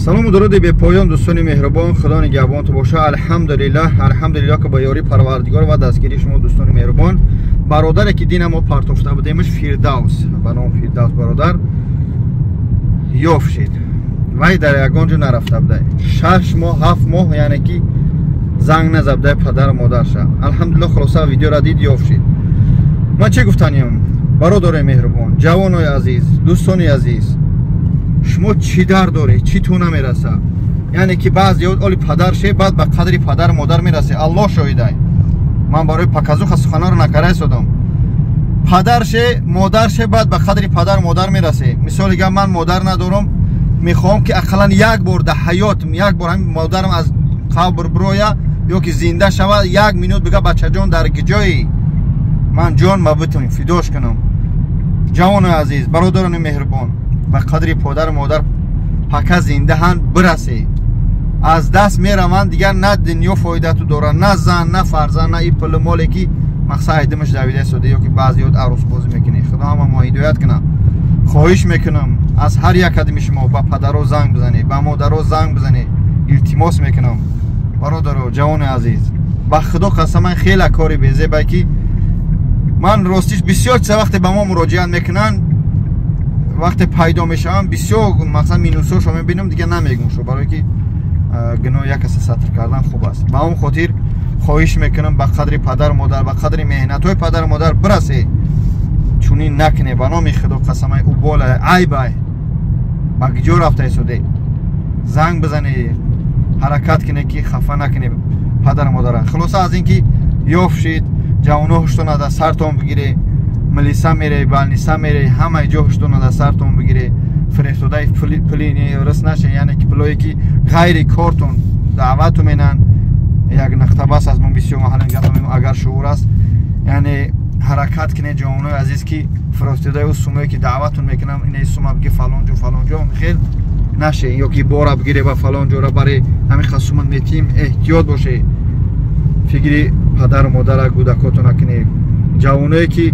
Салому дуруди бепоён дӯстони меҳрубон, худо нигаҳбонтон боша. Алҳамдулиллаҳ, алҳамдулиллаҳ, ки ба ёрии Парвардигор ва дастгирии шумо дӯстони меҳрубон, бародаре ки дина мо партофта будемш, Фирдавс, ба номи Фирдавс бародар ёфт шид. Вай дар ягон ҷо нарафта будай, 6 моҳ, 7 моҳ, яъне ки занг назабдай падару модарша. Алҳамдулиллаҳ, хулоса, видеора дид, ёфт шид. Ман чӣ гуфтаниям, бародарои меҳрубон, ҷавонои азиз, дӯстони азиз, шумо чӣ дард доред, чӣ ту намераса? Яъне ки баъзе оли падар ше, баъд ба қадри падару модар мерасе. Аллоҳ шоҳидай, ман барои показуха суханҳоро накарда истодам. Падар ше, модар ше, баъд ба қадри падару модар мерасе. Мисоли гап, ман модар надорам, мехоҳам, ки ақаллан як бор дар ҳаёт, як бор ҳамин модарам аз қабр бироя ё ки зинда шавад, як минут бига: «Бачаҷон, дар киҷоӣ?» Ман ҷон ма битонем фидош кунам. Ҷавонои азиз, бародарони меҳрубон, ба қадри падару модар пока зиндаҳанд бирасе. Аз даст мераванд, дигар на дунё фоидату дорад, на зан, на фарзанд, на и пулу моле ки мақсад айдимаш давида истода ё ки баъзеёт арӯсбозӣ мекунӣ. Худо ҳама мо ҳидоят кунад. Хоҳиш мекунам аз ҳар як кадами шумо, ба падаро занг бизанед, ба модаро занг бизанед, илтимос мекунам. Бародаро, ҷавони азиз, ба худо қасаман, хеле кори безебай, ки ман ростиш бисёр чиза вақте ба мо муроҷиат мекунанд, вақте пайдо мешаванд, бисёр мақсад минусҳошо мебинам, дигар намегум шо, барое ки гуноҳ як каса сатр кардан хуб аст. Ба он хотир хоҳиш мекунам, ба қадри падару модар, ба қадри меҳнатҳои падару модар бирасе. Чунин накуне, ба номи худо қасамай, убола, айбай. Ба киҷо рафта истоде? Занг бизане, ҳаракат куне, ки хафа накуне падару модара. Хулоса, аз ин ки ёфт шид, ҷавоно, ҳуштона дар сартон бигире. Милиса мере, больница мере, ҳамаи ҷо ҳуштона дар сартон бигире. Фирефтодаи пули рис наше, яъне ки пулое ки ғайри кортон даъвату менанд. Як нақтабас аз мо бисёр маҳаллин гапа мегӯм, агар шуур аст, яъне ҳаракат кунед, ҷавонои азиз, ки фирефтодаи ӯ сумое ки даъватон мекунам, инаи сума биги, фалон ҷо, фалон ҷо, хел наше, ё ки бора бигире ба фалон ҷора, барои ҳамин қасума метиҳим. Эҳтиёт боше, фикри падару модара, кӯдакотон накунед. Ҷавоное ки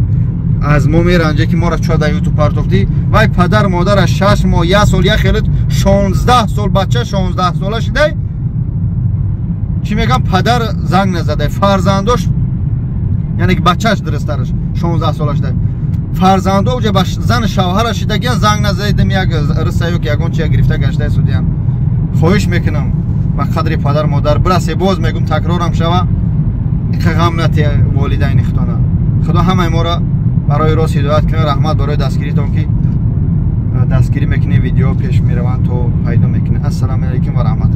аз мо меранҷе, ки моро чо дар Ютуб партофтӣ, вай падару модара 6 моҳ, як сол, як хеле 16 сол, бача 16 сола шидай, чӣ мегӯям, падар занг назадай, фарзандош, яъне ки бачааш, дурусттараш, 16 сола шидай, фарзандо уҷа ба зани шавҳара шидагиян, занг назадем, як рыса ё ки ягон чия гирифта гаштаи судиян. Хоҳиш мекунам, ба қадри падару модар бирасе. Боз мегӯм, такрорам шава, иқа ғам натия волидайни худона. Худо ҳамаи моро барои рост ҳидоят кунад. Раҳмат барои дастгиритон, ки дастгирӣ мекунед, видео пеш мераванд, то пайдо мекунед. Ассалому алайкум ва раҳматулло.